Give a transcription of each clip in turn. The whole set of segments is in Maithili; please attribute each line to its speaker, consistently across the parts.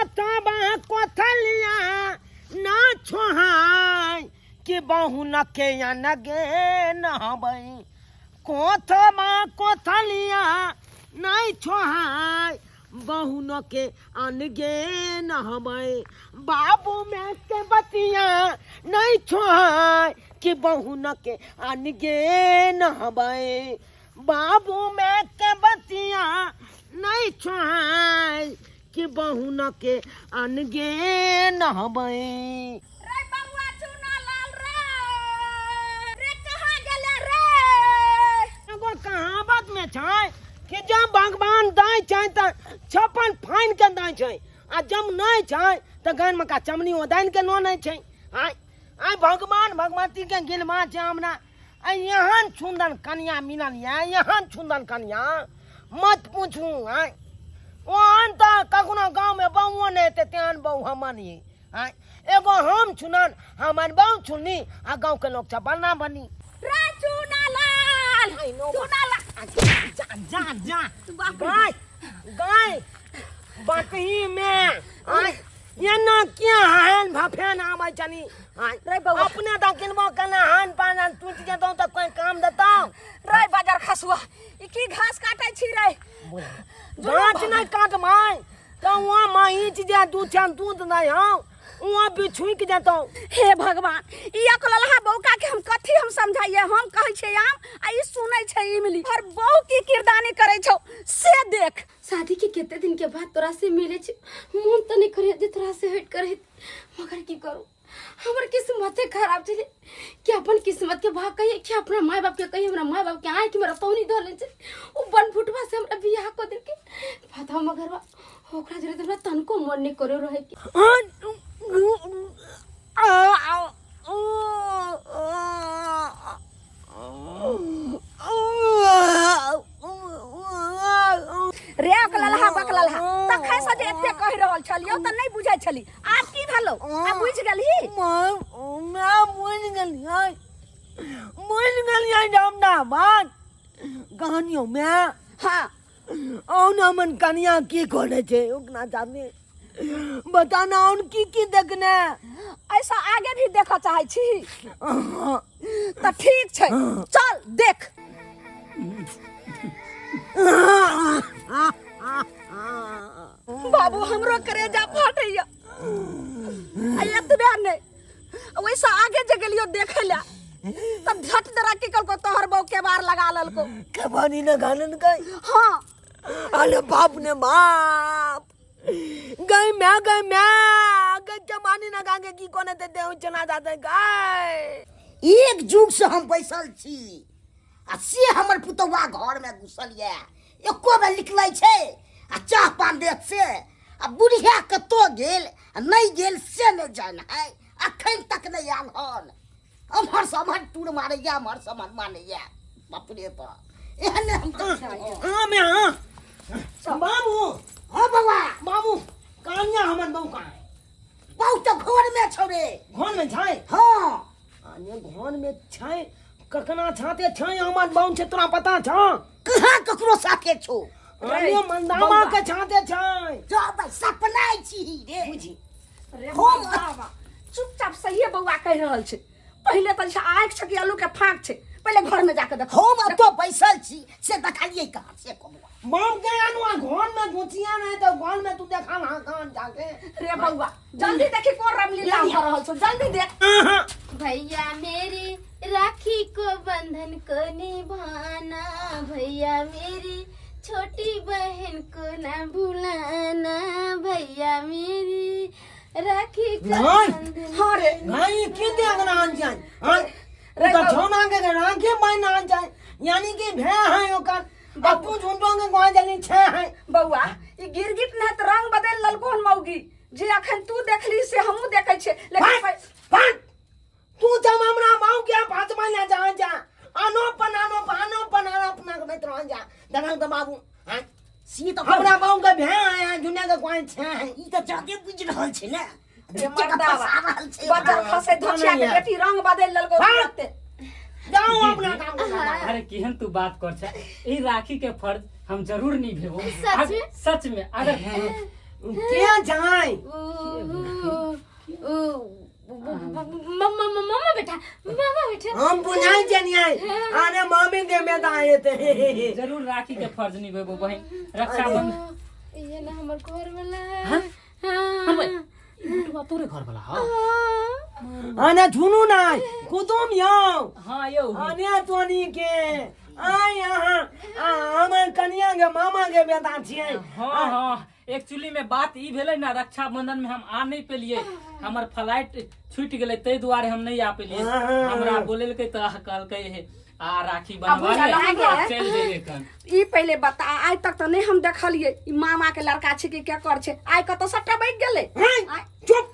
Speaker 1: कोथबा कोथलिया ना छोहाय कि बहु नके या नगे नहबै कोथबा कोथलिया नहीं छोहाय बहु नके अनगे नहबै बाबू में के बतिया नहीं छोहाय कि बहु नके अनगे नहबै बाबू में के बतिया नहीं छोहाय कि बहु नके अनगे नहबै।
Speaker 2: रे बउआ चुना लाल रे, रे कहाँ गेले रे?
Speaker 1: एगो कहावत में छै कि जब भगवान दै छै तऽ छप्पन फाइन के दै छै आ जब नहि छै तऽ गान में का चमनी ओदाइन के लऽ छै। आय आय भगवान भगवती के गिलमा छै हमरा आय एहन सुंदर कन्या मिलल यऽ, एहन सुंदर कन्या मत पूछू। आय ओहन तऽ कखनो गाँव में बहुओ नहि हेतै तेहन बहु हमर ये। आय एगो हम चुनन हमर बहु चुननी आ गाँव के लोग सब बना बनी।
Speaker 2: रे चुना लाल,
Speaker 1: I know.
Speaker 2: चुना लाल।
Speaker 1: जा जा जा।
Speaker 2: बाप रे।
Speaker 1: गाय गाय बकही में आय एना किया हान भफेन आबै छनी? आय
Speaker 2: रे बौआ।
Speaker 1: अपने तऽ किनबो केना हान पान टूटि जेतौ तऽ कोई काम देतौ?
Speaker 2: रे बाजार खसुआ, ई की घास काटै छी रे?
Speaker 1: गाछ नहि काटबै तऽ वहाँ महींच जे दू छान दूध नहि हौ वहाँ बिछुकि जेतौ।
Speaker 2: हे भगवान, ई अकललहा बौका के हम कथी हम समझाइए? हम कहै छियै आम आ ई सुनै छै इमली। और बहू की किरदानी करै छौ से देख।
Speaker 3: शादी के कते दिन के बाद तोरा से मिले छे, मन तो नहीं करे जे तोरा से हट कर, मगर की करूं, हमर किस्मते खराब छे कि अपन किस्मत के भाग कहिए कि अपना माय बाप के कहिए। हमरा माय बाप के आँख में रतौनी धऽ लेने छे, ओ बनफुटवा से हमरा बियाह कऽ देलकै। पता मगर बा ओकरा जरे हमरा तनको मन नहीं करे रहे के।
Speaker 2: रे अकललहा बकललहा, तखन से जे एते कहि रहल छलियौ तऽ नहि बुझै छली, आब की भेलौ? आब बुझि गेलही?
Speaker 1: मैं बुझि गेलियै, बुझि गेलियै रामना बात कहानियों में।
Speaker 2: हाँ।
Speaker 1: औन हमन कनिया की करे छै ओकना जाने बताना औन की की देखने।
Speaker 2: ऐसा आगे भी देखऽ चाहै छी तऽ ठीक छै, चल देख। बाबू हमरो करेजा फाटैया। आ एतबे नहि, ओहिसँ आगे जे गेलियो देखै लए तब झट दरा की कलको तोहर बहू केबार लगा लेलको।
Speaker 1: केबानी न गानन गई?
Speaker 2: हाँ।
Speaker 1: अरे बाप ने बाप, गई मैं गई मैं गई केबानी न गाके की कोने ते देहु चला जाते गए।
Speaker 4: एक जुग से हम बैसल छी आ से हमर पुतौआ घर में घुसल ये, एको बेर निकलै छै आ चाह पान देत से, आ बुढ़िया कतौ गेल आ नहि गेल से नहि जान है, अखन तक नहि आयल हन। अमहर से अमहर टूर मारैया, अमहर से अमहर मारैया, बाप रे बाप, एहन हम तऽ
Speaker 1: हाँ मैं हाँ बाबू।
Speaker 4: हाँ बौआ।
Speaker 1: बाबू कहानिया हमर बहू कहाँ है?
Speaker 4: बहू तऽ घर में छौ रे।
Speaker 1: घर में छै?
Speaker 4: हाँ।
Speaker 1: अने घर में छै ककना छाते छै हमर बहू छै तोरा पता छौ?
Speaker 4: कहाँ ककरो साथे छौ?
Speaker 1: अने मंदामा के छाते छै।
Speaker 4: जा भाई सपना छी रे।
Speaker 1: बुझी
Speaker 2: रे
Speaker 4: हम
Speaker 2: बाबा चुपचाप सहिए बौआ कहि रहल छै। पहिले तऽ जे आँखि छै कि आलू के फाँक छै, पहिले घर में जाके देखो।
Speaker 4: हम एतऽ बैसल छी से देखलियै कहाँ से कहू।
Speaker 1: बाप के अनुआ घर में घुसिया नहीं तो घर में तू देखा ना कहाँ जाके।
Speaker 2: रे बौआ जल्दी देखी कोन रामलीला हो रहल छौ, जल्दी देख।
Speaker 3: भैया मेरी राखी को बंधन को निभाना, भैया मेरी छोटी बहन को ना भुलाना, भैया मेरी राखी को
Speaker 1: नहीं।
Speaker 3: बंधन।
Speaker 2: हाँ रे।
Speaker 1: नहीं की देखना आन जाए? हाँ?
Speaker 2: रे
Speaker 1: तो
Speaker 2: बाबू।
Speaker 1: छौना के राखी बहन आन जाए, यानी कि भे है ओकर। अब तू झूठो के गोआ जली छे है।
Speaker 2: बौआ ई गिरगिट ने त रंग बदल ललको हन मौगी, जे अखन तू देखली से हमहू देखै छियै, लेकिन
Speaker 1: भाग, भाग। तू जब हमरा बाऊ के पांच महीना जा जा आनो पनानो पानो पनानो अपना के बैठ रह जा दरंग त बाबू। हाँ?
Speaker 4: सी तऽ
Speaker 1: हमरा बाऊ के भे आया दुनिया के कोई छे है।
Speaker 4: ई तऽ जादे बुझि रहल छै ने,
Speaker 2: रे
Speaker 4: झूठे के
Speaker 2: मर्दावा।
Speaker 4: फंसा रहल छै।
Speaker 2: बच्चा फंसे धोचिया के
Speaker 1: नहीं है।
Speaker 2: बेटी रंग बदल ललको
Speaker 1: भाग।
Speaker 2: तुरंते।
Speaker 1: जाओ अपना काम करो।
Speaker 5: अरे केहन तू बात कर छ, ई राखी के फर्ज हम जरूर निभेबो।
Speaker 3: सच में?
Speaker 5: सच में। अगर
Speaker 1: के जाय
Speaker 3: मामा मामा बेटा मामा बेटा
Speaker 1: हम बुझाई जनिए अरे मामी के में दा आए
Speaker 5: जरूर राखी के फर्ज निभेबो बहिन रक्षाबंधन
Speaker 3: ये ना हमर घर वाला
Speaker 5: हाँ?
Speaker 3: हाँ।
Speaker 5: हाँ बुटुआ तोरे घर वाला हाँ
Speaker 1: अने झुनू नाय कुदुम यौ
Speaker 5: हाँ यौ
Speaker 1: अने तोनी के आय यहाँ हमर कनिया के मामा के बेटा छियै
Speaker 5: हाँ हाँ एक्चुअली में बात ई भेलै ना रक्षाबंधन में हम आ नहीं पेलिए हमर फ्लाइट छूट गेलै ताहि दुआरे हम नहीं आ पेलिए हमरा बोलेलकै तऽ कहलकै हे आ राखी बनवा ले
Speaker 2: आगे।
Speaker 5: चलि जेबै कन
Speaker 2: ई पहिले बता आइ तक तऽ नहि हम देखलियै ई मामा के लड़का छै कि केकर छै आइ कतऽ सबटा बचि गेलै
Speaker 1: हैं? चुप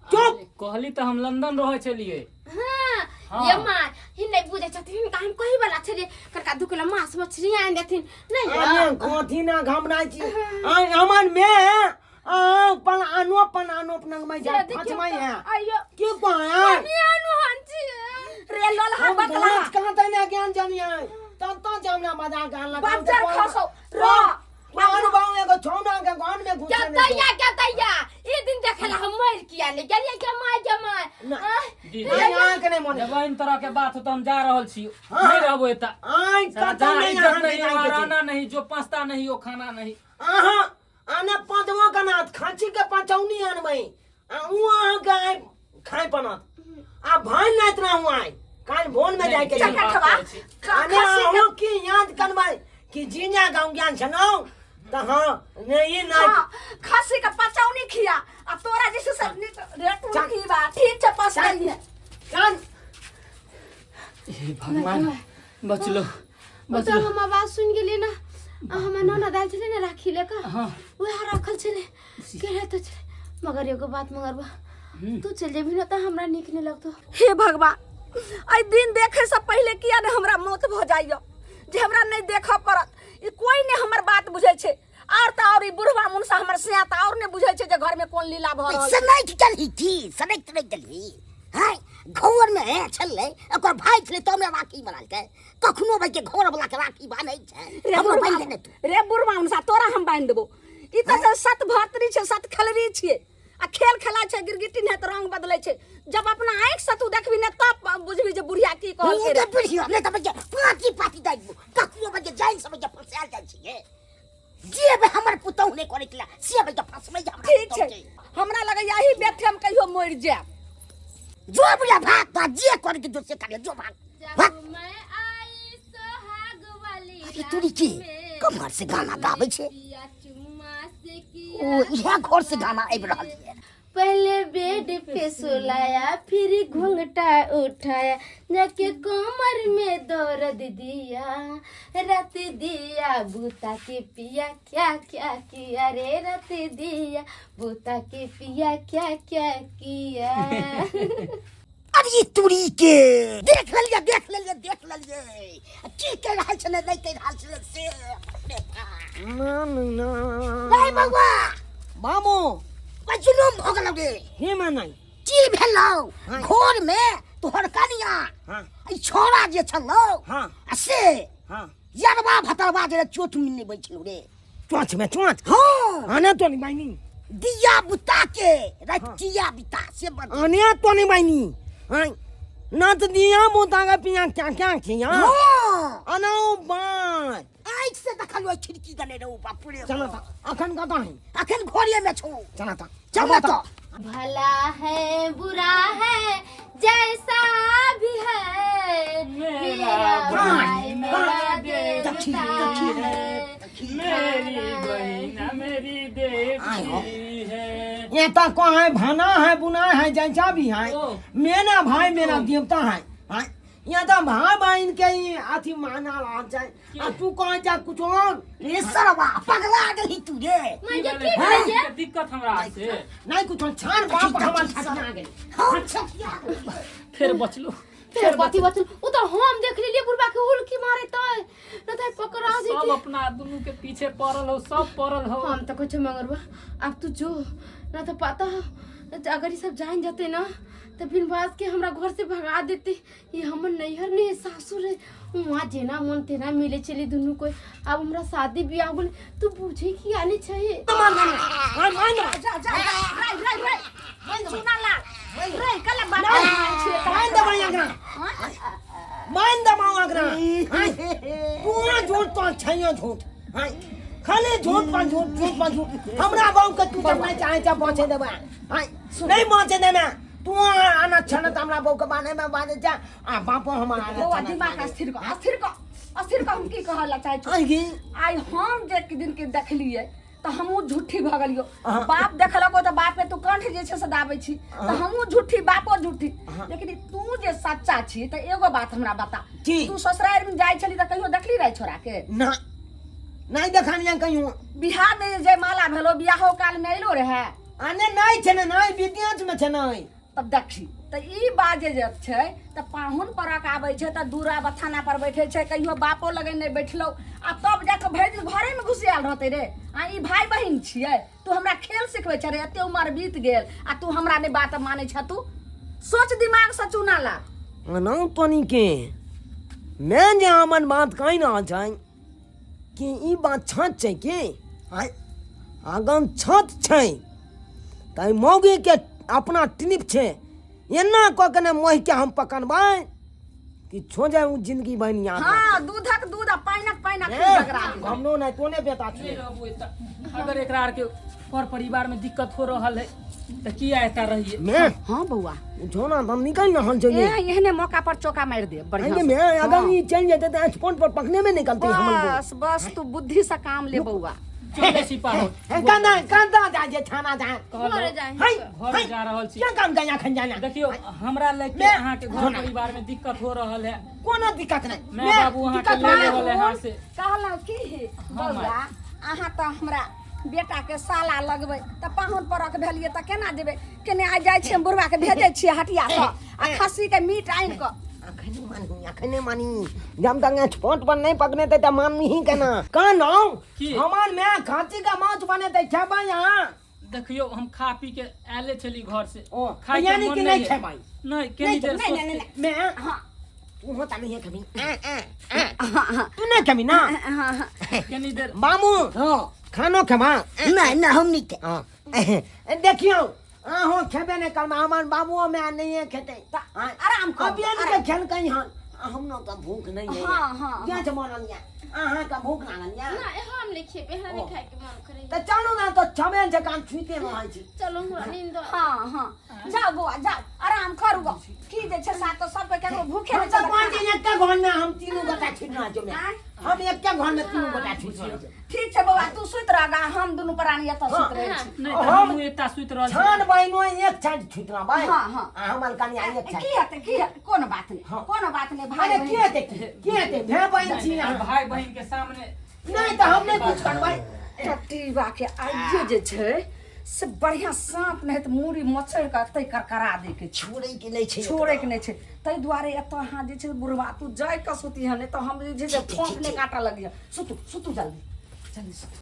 Speaker 1: चुप
Speaker 5: कहली तऽ हम लंदन रहै छलियै
Speaker 3: हाँ,
Speaker 5: हाँ।
Speaker 3: ये माँ ही नहीं बुझे छथिन हिनका हम कही वाला छलियै करका दू किलो मांस मछली आनि देथिन नहीं
Speaker 1: अने कथी ना घबराइ छी आय हमर मे आ पन आनो पन आनो पन में जा फचमाई है
Speaker 3: आइयो
Speaker 1: के कहा
Speaker 3: हमी आनु हन छी
Speaker 2: रे लोलहा
Speaker 1: हम
Speaker 2: बतला
Speaker 1: गाछ कहाँ तने ज्ञान जानी है तब तो जामना मजा गान लगा
Speaker 2: बज्जर खसौ रो
Speaker 1: आन बाऊ एगो छौना के गान में घुसे
Speaker 3: क्या तैया क्या तैया ई दिन देखला हम मर किया ले गेलियै के माय के माय
Speaker 1: ना।
Speaker 3: आँय,
Speaker 5: जी
Speaker 1: नहीं यहाँ के नहीं मन
Speaker 5: जब इन तरह के बात हो तो हम जा रहल छी
Speaker 1: हाँ।
Speaker 5: नहीं रहबो एतऽ
Speaker 1: आय
Speaker 5: साला
Speaker 1: कतौ
Speaker 5: जहाँ
Speaker 1: नहीं
Speaker 5: इज्जत
Speaker 1: यहाँ
Speaker 5: नहीं
Speaker 1: नहीं
Speaker 5: वहाँ
Speaker 1: जाए के
Speaker 5: रहना नहीं जो पछता नहीं वो खाना नहीं
Speaker 1: अहाँ आने पाँचवा का नाथ खांची के पाँचौनी आनबै आ ऊ अहाँ के आइ खाय पनत आ भान नाइत ना हूँ आइ काल भोन में जाय के
Speaker 5: नहीं,
Speaker 1: छै।
Speaker 2: चकठवा
Speaker 1: आने अहूँ की याद करबै कि जीजा गाँव ज्ञान छनौ तऽ हाँ नहीं नहीं
Speaker 2: हाँ, खसी के पचौनी खिया आ तोरा जैसे सब रे तू की बा ठीक छै पसंद है
Speaker 1: चल
Speaker 5: हे भगवान बचलो
Speaker 3: ओ तऽ हम आवाज सुनि गेलियै ने आ हमर ननद आयल छलै ने राखी लऽ कऽ
Speaker 5: हाँ
Speaker 3: उएह रखल छलै के तऽ छलै मगर एगो बात मगर बा तू चलि जेबही ने तऽ हमरा नीक नहि लगतौ
Speaker 2: हे भगवान एहि दिन देखे से पहिले किया ने हमरा मौत भऽ जाइए जे हमरा नहि देखऽ पड़त ई कोई नहि हमर बात बुझै छै और तऽ और ई बुढ़वा मुनसा हमर सिया तऽ और नहि बुझै छै जे घरमे कोन लीला भऽ रहल छै
Speaker 4: सनैत चलही की सनैत नहि चलही हैं घर में है छलै ओकर भाई छलै तऽ हमरा राखी बनालकै कखनो भाई के घर वाला के राखी बान्है छै
Speaker 2: रे
Speaker 4: हमरो
Speaker 2: बुढ़वा
Speaker 4: बान्हि दे ने तू
Speaker 2: रे बुढ़वा मुनसा तोरा हम बान्हि देबो ई तऽ जे सत भतरी छै सत खेलरी छियै आ खेल खेला छै गिरगिटी नहि तऽ रंग बदलै छै जब अपना आँखि से तू देखबी ने तब बुझबी जे बुढ़िया की कहलकै
Speaker 4: रे
Speaker 2: रे
Speaker 4: बुढ़िया नहि तऽ भैया पाँची पाँची दाइ कखनो भैया जानि समझ के फंसायल जाइ छियै जे बे हमर पुतहु नहि करै छलै से भैया फंसबै हमरा
Speaker 2: ठीक छै
Speaker 4: पुतहु के।
Speaker 2: हमरा लगैया एही बेथे हम कहियो मरि जायब
Speaker 4: जो बुढ़िया भाग भाग जे करे के जो से करे जो भाग भाग
Speaker 3: जब मैं आई सोहाग वाली
Speaker 4: अरे तोरी के कमर से गाना गाबै छै
Speaker 3: पिया चुम्मा से किया
Speaker 4: ओ इएह घर से गाना आबि रहल छै
Speaker 3: पहले बेड पे सुलाया फिर घूंघटा उठाया जाके कमर में दर्द दिया रात दिया बूता के पिया क्या क्या किया रे रात दिया बूता के पिया क्या क्या किया
Speaker 4: अरे तुरी के देख लेलिए देख लेलिए देख लेलिए की कहि रहल छलै नहि कहि रहल छलै से बाप रे बाप।
Speaker 1: ना ना ना
Speaker 4: नहीं बौआ
Speaker 1: बाबू
Speaker 4: बा जुलुम भऽ गेलौ रे
Speaker 1: हे मानाई
Speaker 4: की भेलौ
Speaker 1: हाँ।
Speaker 4: घर में तोहर कनिया
Speaker 1: हाँ
Speaker 4: ई छोरा जे छलौ
Speaker 1: हाँ।
Speaker 4: आ से
Speaker 1: हाँ
Speaker 4: यरबा भतरबा जे चोट मिलने बैठलौ रे
Speaker 1: चोंच में चोंच
Speaker 4: हाँ
Speaker 1: आने तो नहीं बाइनी
Speaker 4: दिया बुता के रतिया बिता से बद
Speaker 1: आने तो नहीं बाइनी हाँ ना तो दिया बुता का पिया क्या क्या किया
Speaker 4: हाँ
Speaker 1: अनाउ बाय
Speaker 4: आँखि से देखल ओहि खिड़की दने रौ बाप रे
Speaker 1: चला था अखन कतऽ है
Speaker 4: अखन घरे में छौ
Speaker 1: चला था
Speaker 4: चल ना तो
Speaker 3: भला है बुरा है जैसा भी है मेरा भाई मेरा
Speaker 4: दक्षिण,
Speaker 3: देवता
Speaker 4: दक्षिण,
Speaker 3: है
Speaker 5: मेरी बहिना मेरी देवी है
Speaker 1: ये तो को है भाना है बुना है जैसा भी है
Speaker 5: ओ।
Speaker 1: मेरा भाई मेरा देवता है हाँ ये तो भाई बहन के ही अथी माना रहा जाए आ तू कहाँ जा कुछ और
Speaker 4: रे सरवा पगला गेलही तू रे
Speaker 3: मैं
Speaker 5: की
Speaker 3: जे
Speaker 5: भेलै?
Speaker 3: की भेलै
Speaker 5: के दिक्कत हमरा से
Speaker 1: नहीं कुछ और, छान बाप हमार छान आ गेल
Speaker 4: हम छठिया गेलियै।
Speaker 5: फेर बचलो
Speaker 3: फेर बती बचल ओ तो हम देख लेलिए बुढ़बा के हुलकी मारे तो न तो पकड़ा
Speaker 5: सब
Speaker 3: जेती
Speaker 5: अपना दुनू के पीछे पड़ल हो सब पड़ल हो
Speaker 3: हम तो कुछ मगरबा अब तू जो न तो पता हो अगर ये सब जान जाते ना तऽ बिनवास के हमरा घर से भगा देते। ये हमर नैहर नहीं है, सासुर है, वहाँ जेना मन तेना मिले चली दुनू कोई। अब हमरा शादी बियाह बोले तू पूछे कि आने चाहिए।
Speaker 2: जा जा जा रे रे रे चुना ला रे कला बात
Speaker 1: मान दबाई आगरा मान दबाओ आगरा। पूरा झूठ तो छैयो झूठ। हां खाली झूठ पर झूठ, झूठ पर झूठ। हमरा गांव के तू जब नहीं चाहे जा पहुंचे देबा। हां नहीं पहुंचे देबा तू आना छन त हमरा बहू के बाने में बाजे जा आ बापो हमारा आना
Speaker 2: बौआ
Speaker 1: छन।
Speaker 2: दिमाग अस्थिर कर, अस्थिर कर, अस्थिर कर। हम की कहला चाहे छी?
Speaker 1: आई गी
Speaker 2: आइ हम जे दिन के देखलिए त हमहूँ झूठी भऽ गेलियो। बाप देखलको तऽ बाप के तू कंठ जे छै से दाबै छी तऽ हमहूँ झूठी, बापो झूठी। लेकिन तू जे सच्चा छी तऽ एगो बात हमरा बता,
Speaker 1: की?
Speaker 2: तू ससुरारि में जाइ छली तऽ कहियो देखली रहै छोरा के?
Speaker 1: ना नहीं देखलिए कहियो।
Speaker 2: बियाह में जे जयमाला भेलो बियाहो काल में अयलो रहे?
Speaker 1: आने नहीं छै ने, नहीं विद्यार्थ में छै नहीं।
Speaker 2: तब देखी तऽ ई बात जे जे छै तऽ पाहुन परक आबै छै तऽ दूरा बथाना पर बैठे छै, कहियो बापो लगे नहि बैठलो आ तब जाके भरि दिन घरे में घुसियाल रहते रे। आ ई भाई बहिन छियै, तू हमरा खेल सिखबै छ रे? एते उमर बीत गेल आ तू हमरा नहि बात मानै छ। तू सोच दिमाग से चुना ला।
Speaker 1: अनाउ तनी के मैं जे हमन बात कहि रहल छै कि ई बात छत छै कि आय आगन छत छै तऽ मौगी के अपना ट्रिप छै एना कऽ के ने मोहि के हम पकड़बै कि छो जाए उ जिंदगी बन याद।
Speaker 2: हाँ, दूधक दूध आ पानिक पानि अखन झगड़ा भेलै।
Speaker 1: हमनो नहीं तो ने बेटा छी।
Speaker 5: नहीं रहबो एतऽ। अगर एकरा आर के पर परिवार में दिक्कत हो रहल है तऽ किया एतऽ रहिए?
Speaker 1: मैं
Speaker 2: हाँ बौआ
Speaker 1: जो ना हम निकल रहल छै।
Speaker 2: ए एहने मौका पर चौका मारि दे बढ़िया
Speaker 1: आगे
Speaker 2: से।
Speaker 1: मैं अगर
Speaker 2: हाँ।
Speaker 1: ई चल जेते तऽ स्पॉट पर पकड़ने में निकलते हमन को।
Speaker 2: बस बस तू बुद्धि से काम ले बौआ।
Speaker 5: चले सिपाही
Speaker 1: कांदा कांदा जा जे थाना जा।
Speaker 3: घरे जाए।
Speaker 1: हाय
Speaker 5: घर जा रहल छी।
Speaker 1: क्या काम जाया खन जाना?
Speaker 5: देखियो हमरा लेके
Speaker 1: मैं-
Speaker 5: अहाँ के घर परिवार में दिक्कत हो रहल है।
Speaker 1: कोनो दिक्कत नहीं।
Speaker 5: मैं बाबू अहाँ के
Speaker 1: दिक्कत
Speaker 5: ले
Speaker 1: नहीं।
Speaker 5: रहल है यहाँ से।
Speaker 2: कहलहुँ की हे
Speaker 5: हाँ,
Speaker 2: बौआ, अहाँ तऽ हमरा बेटा के साला लगबै तऽ पाहुन परक भेलियै तऽ केना देबै? केने आइ जाइ छियै, हम बुढ़बा के भेजै छियै हटिया सँ आ खस्सी के मीट आनि कऽ।
Speaker 1: अखने मानी, अखने मानी। जब तक स्पॉट पर नहीं पकड़े ते मानी ही केना कहनो।
Speaker 5: की?
Speaker 1: हमार मैं खांसी का माछ बने ते खेबै यहाँ।
Speaker 5: देखियो हम खा पी के आले छली घर से।
Speaker 1: ओ
Speaker 5: खाय के
Speaker 1: यानी
Speaker 5: मन
Speaker 1: कि
Speaker 5: नहीं
Speaker 1: नहीं
Speaker 5: है।
Speaker 1: खेबै?
Speaker 5: नहीं केनी देर
Speaker 2: नहीं, नहीं,
Speaker 5: सोचते।
Speaker 2: नहीं,
Speaker 1: मैं
Speaker 2: हाँ
Speaker 1: तू होता नहीं है कभी, तू नहीं कभी ना।
Speaker 5: केनी देर
Speaker 1: मामू
Speaker 4: हाँ
Speaker 1: खानो खेबा?
Speaker 4: नहीं नहीं हम नहीं खे।
Speaker 1: हाँ देखियो अहो खेबे नहीं करबा, हमार बाबुओ में नहीं खेते।
Speaker 2: आराम करू,
Speaker 1: अभी के खेल कहीं हन हम न तो भूख नहीं है।
Speaker 2: हाँ, हाँ,
Speaker 1: क्या जमाना लिया अहाँ का भूख लागल या?
Speaker 3: ना हम नहीं खेबे, हमरा नहीं खाए के मन करे।
Speaker 1: तऽ चलू ना तऽ छबे जकाँ छुइते रहै छी।
Speaker 3: चलो हमरा नींद आ-
Speaker 2: हाँ हाँ जाओ बौआ जाओ, आराम करू गो। की जे छै सात तऽ सबके केकरो भूखे
Speaker 1: हम
Speaker 2: नहि
Speaker 1: तऽ
Speaker 2: छै।
Speaker 1: कहै छी एके घर में हम तीनू गोटा छुटना छै।
Speaker 2: आँय?
Speaker 1: हम एके घर में तीनू गोटा छुटना छै।
Speaker 2: ठीक छै बौआ, तू सुति रह गा, हम दुनू प्राणी एतऽ सुति रहै छी।
Speaker 5: नहीं
Speaker 1: हम-
Speaker 5: तऽ हमहूँ एतऽ सुति रहल छी।
Speaker 1: छान बहिनो एक छान छुटना भाई।
Speaker 2: हाँ, हाँ।
Speaker 1: आ हमर कनिया एक छान।
Speaker 2: की हेतै की हेतै, कोनो बात नहि,
Speaker 1: हाँ।
Speaker 2: कोनो बात नहि भाई
Speaker 1: अरे की
Speaker 2: बहिन।
Speaker 1: हेतै की हेतै, भाय बहिन छी अहाँ।
Speaker 5: भाई बहिन के सामने
Speaker 1: नहीं तऽ हम नहीं कुछ करबै।
Speaker 2: टटीबा के आइयो जे छै से बढ़िया साँप नहि तऽ मूड़ी मचड़ि कऽ एतै करकरा दै के छै।
Speaker 4: छोड़ै के नहि छै।
Speaker 2: छोड़ै के नहि छै, ताहि दुआरे एतऽ अहाँ जे छै बुढ़वा तू जाय कऽ सुतिहऽ, नहि तऽ हम जे छै से फोंक नहि काटऽ लगिहऽ। सुतू सुतू जल्दी जल्दी सुतू।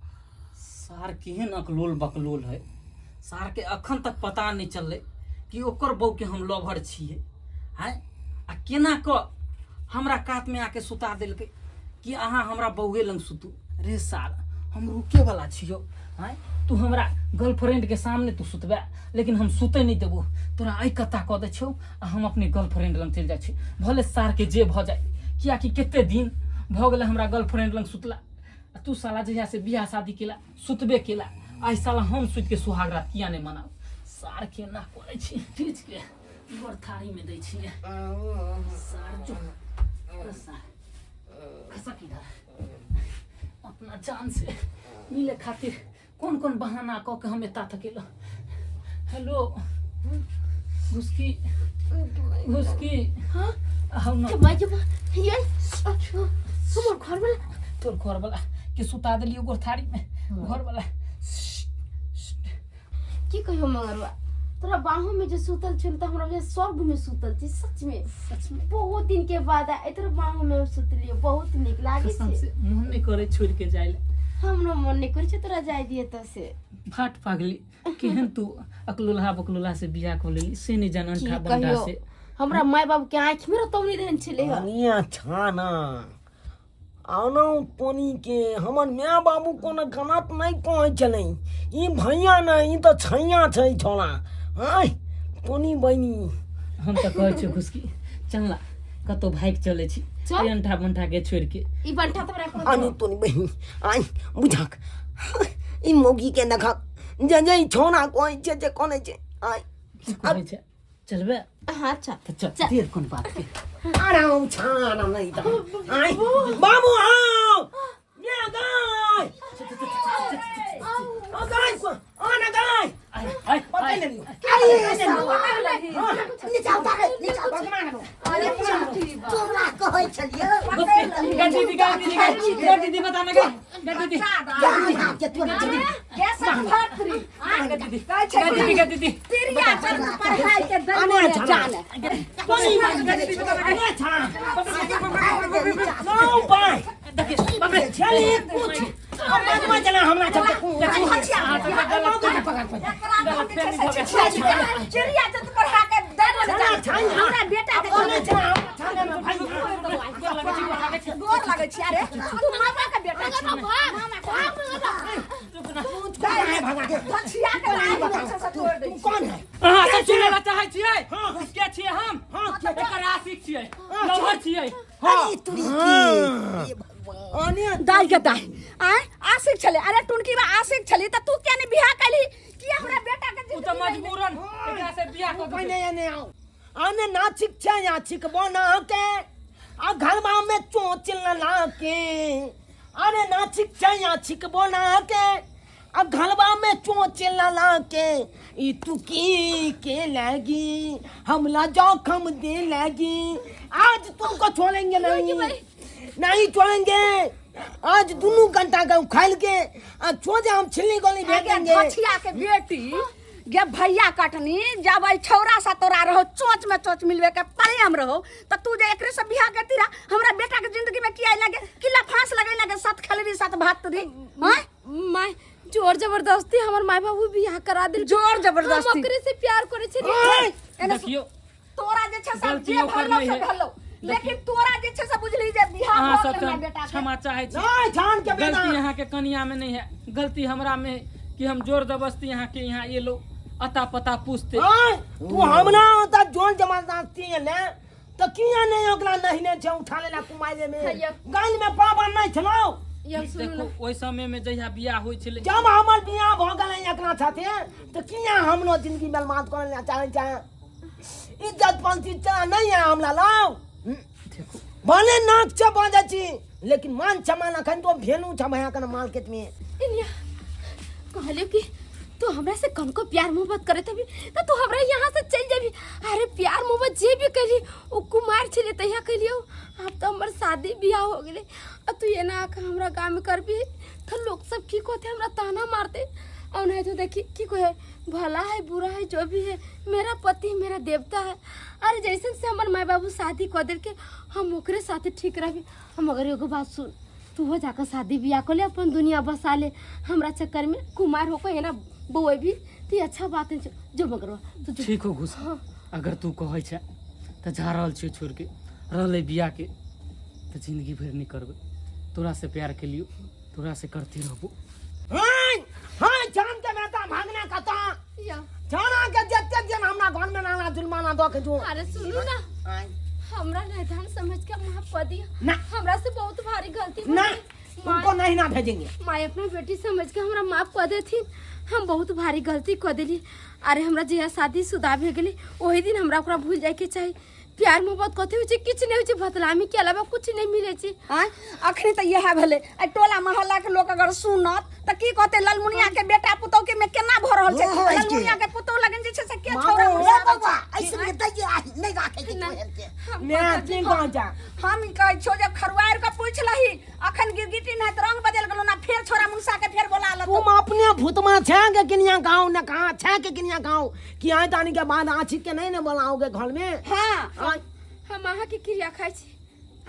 Speaker 5: सार केहन अकलोल बकलोल है, सार के अखन तक पता नहीं चललै कि ओकर बहू के हम लवर छियै। आँय आ केना कऽ हमरा कात में आके सुता देलकै कि अहाँ हमरा बउए लग सुतू। रे सार हम रुके वाला छियौ। आँय तू हमरा गर्लफ्रेंड के सामने तू सुतबे, लेकिन हम सुते नहीं देबो तोरा। एहि कत्ता कऽ दै छियौ आ हम अपने गर्लफ्रेंड लग चलि जाइ छी, भले सार के जे भऽ जाय, कियाकि कते दिन भऽ गेलै हमरा गर्लफ्रेंड लग सुतला। आ तू साला जहिया से बियाह शादी केला सुतबे केला, आइ साला हम सुति के सुहाग रात किया नहीं मनाउ? सार के ना करै छी, खींच के गोर थारी में दै छियै। सार जो अरे सार खसक इधर, अपना जान से मिले खातिर कौन कौन बहाना कऽ के हम एता तक एलहुँ। हेलो घुसकी घुसकी।
Speaker 3: हाँ
Speaker 5: आउ न।
Speaker 3: के माय के माय, ये हमर घर वाला।
Speaker 5: तोर घर वाला के सुता देलियो गोर थारी में घर वाला।
Speaker 3: की कहियो मंगरुआ, तोरा बाहों में जे सुतल छल त हमरा बुझाइ स्वर्ग में सुतल छी। सच में
Speaker 5: सच में
Speaker 3: बहुत दिन के बाद आइ तोरा बाहों में हम सुतलियो, बहुत नीक लागै
Speaker 5: कसम
Speaker 3: छै।
Speaker 5: से मोन नहीं करे छोड़ के जाय ले।
Speaker 3: हमरो मन नहि करै छै तोरा जाय दिए तऽ से।
Speaker 5: भाट पागली, केहन तू अकलोलहा बकलोलहा से बियाह कऽ लेली से नहि जान,
Speaker 3: की
Speaker 5: अंठा बंठा
Speaker 3: कहियो
Speaker 5: से।
Speaker 3: हमरा माय बाप के आँखि में रतौनी रहन छलै हँ।
Speaker 1: अनिया छाना आनो तोनी के हमर माय बाबू कोनो गलत नहि कहै छलै। ई भैया नहि, ई तऽ छैया छै छौड़ा। आँय तोनी बहिनी,
Speaker 5: हम तऽ कहै छियौ घुसकी, चल ना कतौ भागि चलै छी।
Speaker 3: चल।
Speaker 5: एहि अंठा बंठा के छोड़ि के।
Speaker 3: ई बंठा तऽ हमरा
Speaker 1: आनी तोनी बहिनी, आइ बुझक ई मौगी के देखक जे जे ई छौड़ा कहै छै जे कोने छै। आइ
Speaker 5: की कहै छै, चलबे?
Speaker 3: हाँ, अच्छा।
Speaker 5: तऽ चल, देर कोन बात के?
Speaker 1: आराम छाना नहीं तो आइ बाबू आओ ये गाय ओ गाय को आना गाय
Speaker 5: आइ आइ
Speaker 1: पकड़ ले लियो।
Speaker 4: अरे साला, नीचा उतारे, नीचा उतारे।
Speaker 1: भगवान हो।
Speaker 2: अरे बाप।
Speaker 4: तोरा कहै छलियौ।
Speaker 5: गा दीदी, गा दीदी, गा गा दीदी, बता ना गा गा दीदी।
Speaker 4: जान हाथ के तोरा।
Speaker 2: गे सतभत्री, कहै छै
Speaker 5: गा दीदी, गा दीदी।
Speaker 2: तिरिया चल पढ़ाई के दल
Speaker 1: आने
Speaker 2: में
Speaker 1: छाना।
Speaker 2: जान।
Speaker 1: तोनी आने छाना नो पाय
Speaker 5: देखिए बाप रे।
Speaker 1: चली कुछ अब मत चला हमरा चलते। पकड़ पकड़।
Speaker 2: एकरा हम जे छै से चिड़िया चल पढ़ा के दल में जान। हमरा बेटा के
Speaker 1: आने छाना छाना में भाई।
Speaker 2: गोर लगै छी। अरे तू मामा के बेटा छी, मामा के।
Speaker 1: कौन है भगा के?
Speaker 2: पछिया के लाइन जे छै से तोड़ दै
Speaker 1: तुम
Speaker 2: छी।
Speaker 1: कौन है?
Speaker 5: अहाँ सब सुनै ला चाहै छियै?
Speaker 1: हाँ।
Speaker 5: के छियै हम?
Speaker 1: हाँ, के?
Speaker 5: एकर आशिक छियै, लवर छियै।
Speaker 4: अरे तुरी के, हे भगवान।
Speaker 1: आने
Speaker 2: दाइ के दाइ, आय आशिक छलै? अरे टुनकी बा, आशिक छली तऽ तू किया नहि बियाह कैली? किया हमरा बेटा के
Speaker 5: ओ तऽ
Speaker 2: जिंदगी में
Speaker 5: मजबूरन एकरा से बियाह कऽ के
Speaker 1: पहले एने आओ। आने नाचिक छै आचिक बना के आ घरवा में चोच लला के। अरे नाचिक छै आचिक बना के आ घरवा में चोच लला के, ई तुकी के लगी हमला जोखम दे लगी। आज तुमको छोड़ेंगे नहीं, नहीं छोड़ेंगे। आज दोनों घंटा का उखाड़ के आ छोड़ हम छिल्ली गोली भेज देंगे।
Speaker 2: धछिया के बेटी गे भैया कटनी, जब आई छौरा सा तोरा रहो चोच में चोच मिलवे के प्रेम रहो त तू जे एकरे से बियाह करती रहा, हमरा बेटा के जिंदगी में की आई लगे किला फांस लगे लगे सत खलरी सत भात री। हां
Speaker 3: माय, जोर जबरदस्ती हमर माय बाबू बियाह करा देल।
Speaker 2: जोर जबरदस्ती।
Speaker 3: हम ओकरे से प्यार करे छलियै।
Speaker 2: एने
Speaker 5: देखियौ,
Speaker 2: तोरा जे छै से
Speaker 5: गलती
Speaker 2: जे
Speaker 5: ओकर
Speaker 2: भरलो
Speaker 5: नहि
Speaker 2: से
Speaker 5: है।
Speaker 2: भरलो, लेकिन तोरा जे छै से बुझली जे बियाह
Speaker 5: अहाँ
Speaker 2: भऽ
Speaker 5: सब
Speaker 2: गेल हमरा बेटा के।
Speaker 5: क्षमा चाहै छी।
Speaker 1: नहीं जान के बेटा,
Speaker 5: गलती यहाँ के कनिया में नहीं है, गलती हमरा में है कि हम जोर जबरदस्ती यहाँ के यहाँ ये लोग अता पता पूछते।
Speaker 1: आय, तू हमरा ओतऽ जोर जबरदस्ती एले तऽ किया नहि ओकरा नहिने छै उठा लेला कुमाइले में?
Speaker 3: हैया।
Speaker 1: गाल में पाबन नहि छलौ?
Speaker 3: यौ सुनू
Speaker 5: देखो
Speaker 3: ने,
Speaker 5: ओहि समय में जहिया बियाह होइ छलै,
Speaker 1: जब हमर बियाह भऽ गेलै एकरा साथे तऽ किया हमरो जिंदगी बर्बाद करै लए चाहै छै? इज्जत पंथी चला नहीं है हमरा लाओ।
Speaker 5: देखो,
Speaker 1: भले नाक से बजै छी लेकिन मान सम्मान अखन तो भेलू छ भैया कन मार्केट में।
Speaker 3: इनिया कहलियो कि तू हमरा से कनको प्यार मोहब्बत करत हबी त तू हमरा यहाँ से चल जेबी। अरे प्यार मोहब्बत जे भी कैली ओ कुमार छले तहिया कैलियो, आब तो हमर शादी बियाह हो गेले। आ तू एना आके हमरा गाँव में करबी तो लोग सब की कहते? हमरा ताना मारते। और नहीं तो देखी की कहे, भला है बुरा है जो भी है मेरा पति मेरा देवता है। अरे जैसे से हमर माय बाबू शादी कर दिल के हम ओकरे साथे ठीक रहबी। हम अगर एगो बात सुन, तू हो जाकर शादी बियाह कर ले, अपन दुनिया बसा ले। हमरा चक्कर में कुमार होकर है ना बउएबी तो ये अच्छा बात है जो मगरवा तू जो।
Speaker 5: ठीक हो घुस, अगर तू कहै छै तऽ जा रहल छियै छोड़ि के। रहलै बियाह के तऽ जिंदगी भरि नहि करबै। तोरा से प्यार केलियौ, तोरा से करते रहबो।
Speaker 1: हाय हाय जान के बेटा, भागना कता
Speaker 3: या
Speaker 1: जाना के जते दिन हमरा घर में नाला जुर्माना दो के जो।
Speaker 3: अरे सुनू ना, हमरा नादान समझ के माफ कर दिया
Speaker 1: ना।
Speaker 3: हमरा से बहुत भारी गलती हो
Speaker 1: ना
Speaker 3: गई।
Speaker 1: तुमको नहीं ना भेजेंगे।
Speaker 3: माय अपना बेटी समझ के हमरा माफ कर देथिन, हम बहुत भारी गलती कर देली। अरे हमरा जहिया शादी शुदा भे गेली ओही दिन हमरा ओकरा भूल जाए के चाही। प्यार मोहब्बत कथी होइ छै? किछु नहि होइ छै, बदलामी के अलावा कुछ नहि मिलै छै।
Speaker 2: आँय, अखनी तऽ इएह भेलै। आ टोला मोहल्ला के लोक अगर सुनत तऽ की कहतै? ललमुनिया के बेटा पुतौह के में केना भऽ रहल छै?
Speaker 4: ओहो, ऐसे।
Speaker 2: ललमुनिया के पुतौह लगन जे छै से के
Speaker 1: मामू,
Speaker 2: छौड़ा
Speaker 4: ए
Speaker 2: मुसा
Speaker 4: बौआ, ऐसे में दैये आही, नहि राखै के तोहर के।
Speaker 1: मैं की गाँव जा।
Speaker 2: हम ई कहै छियौ जे खरुआरि के पूछि लही, अखन गिरगिटी नहि तऽ रंग बदलि गेलौ ना, फेर छौड़ा मुसा के फेर बोला लेतौ।
Speaker 1: तुम अपने भूतमा छे के किनिया गाँव न कहाँ छे के किनिया गाँव कि आय तानी के बाद आछी के नहीं ने बोलाओगे घर में?
Speaker 2: हाँ।
Speaker 1: आय,
Speaker 3: हम अहाँ के क्रिया खाइ छी,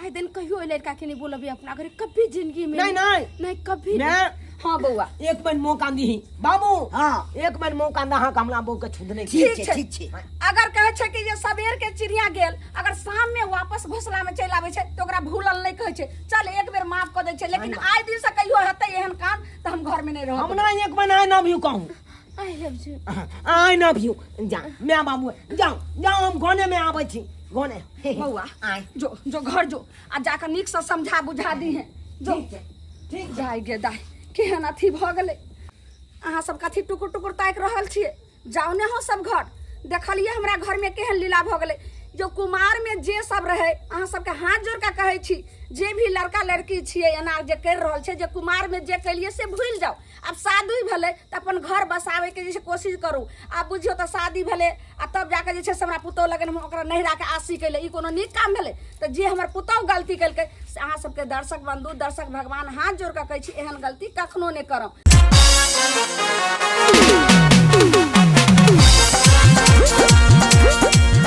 Speaker 3: आइ दिन कहियो ओहि लड़का के नहीं बोलबी अपना घरे कभी जिंदगी में।
Speaker 1: नहीं नहीं
Speaker 3: नहीं, कभी नहीं।
Speaker 1: मैं
Speaker 2: हाँ बौआ।
Speaker 1: एक बेर मौका दीही बाबू।
Speaker 4: हाँ।
Speaker 1: एक बेर मौका दहा के हमरा बहू के छुदने के।
Speaker 4: ठीक
Speaker 2: ठीक
Speaker 4: छै
Speaker 2: छै।
Speaker 4: ठीक छै।
Speaker 2: अगर कहै छै कि जे सबेर के चिड़िया गेल अगर शाम में वापस घोसला में चलि आबै छै तऽ ओकरा भूलल नहि कहै छै, चल एक बेर माफ कऽ दै छै, लेकिन आइ दिन से कहियो हेतै एहन काम तऽ हम घर में नहि रहब।
Speaker 1: हम ना एक बेर I love you कहूँ।
Speaker 3: I love you.
Speaker 1: I love you. जा my बाबू जाओ जाओ, हम घने में आबै छी घने।
Speaker 2: बौआ
Speaker 1: आय
Speaker 2: जो जो घर जो आ जाकर नीक से समझा बुझा दी है जो।
Speaker 1: ठीक।
Speaker 2: जाय गे दाय, केहन अथी भऽ गेलै। अहाँ सब कथी टुकुर टुकुर ताकि रहल छियै? जाउ ने हो सब घर, देखलियै हमरा घर में केहन लीला भऽ गेलै। जो कुमार में जे सब रहै, अहाँ सबके हाथ जोड़ के कहै छी, जे भी लड़का लड़की छियै एना जे करि रहल छै, जे कुमार में जे केलियै से भूलि जाउ। आब शादी भेलै तऽ अपन घर बसाबैके जे छै कोशिश करू। आब बुझियौ तऽ शादी भेलै आ तब जाके जे छै से हमरा पुतोहु लगन हम ओकरा नैहराके आशी केलै, ई कोनो नीक काम भेलै? तऽ जे हमर पुतोहु गलती केलकै से अहाँ सबके दर्शक बंधु दर्शक भगवान हाथ जोड़ कऽ कहै छी, एहन गलती कखनो नहि करब।